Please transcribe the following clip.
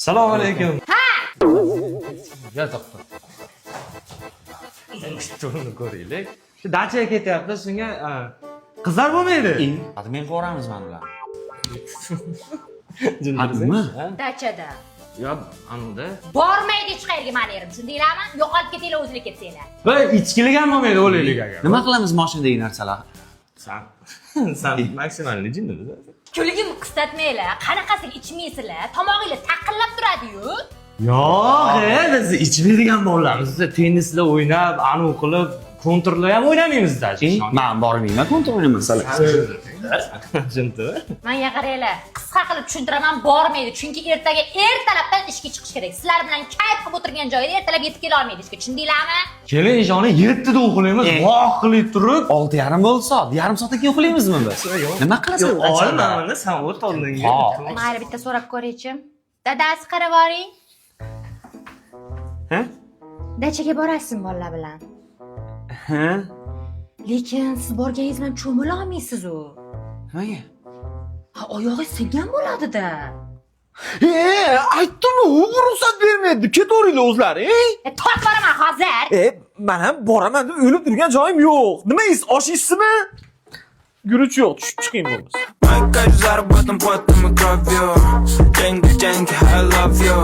Assalomu alaykum. Ha! Yo, to'xta. To'ni ko'raylik. Shu dachaga ketyapti, shunga qizlar bo'lmaydi. Hadi men ko'ramiz mana ularni. Nima? Dachada. Yo, anunda. Bormaydi hech qayerga mani erim, tushundinglarmi? Yo'qolib ketinglar, o'zinglar ketsanglar. Va ichkilik ham bo'lmaydi, o'laylik agar. Nima qilamiz mashinadagi narsalar? San maksimalni jinnida. Kulgim qistatmanglar. Qanaqasiga ichmaysizlar? Tomog'inglar taqillab turadi-yu. Yo'q, biz ichmaydigan bolalarmiz. Biz tennisda o'ynab, anu qilib, kontrlar ham o'ynamaymiz даже. Man bormayman, kontra o'ynayman. Tushundimi? Manga qaranglar, qisqa qilib tushuntiraman, bormaydi. Chunki ertaga ertalabdan ishga chiqish kerak. Sizlar bilan kayf qilib o'tirgan joyida ertalab yetib kela olmaydi ishga. Tushundinglarmi? Kelin ishoni 7 da uxlaymiz, voh qilib turib. 6:30 bo'ldi soat. Yarim soatdan keyin uxlaymizmi biz? Nima qilasan? Yo'q, olma uni, san o't oldinga. Ha. Mayli, bitta so'rab ko'raychi. Dadasi, qarab boring. Ha? Dachaga borasizmi bolalar bilan? Ha? Lekin siz borganingiz bilan cho'mila olmaysiz u. Nimaga? Ha, oyog'i singan bo'ladi-da. E, aytdim-u, ruxsat bermaydi deb ketaveringlar o'zlari, ey. E, tort boraman hozir. E, man ham boraman deb o'lib turgan joyim yo'q. Nima is, osh iysizmi? Guruch yo'q, tushib chiqing bo'lmasa. Мой кайф заработан потом и кровью. Деньги, деньги, I love you.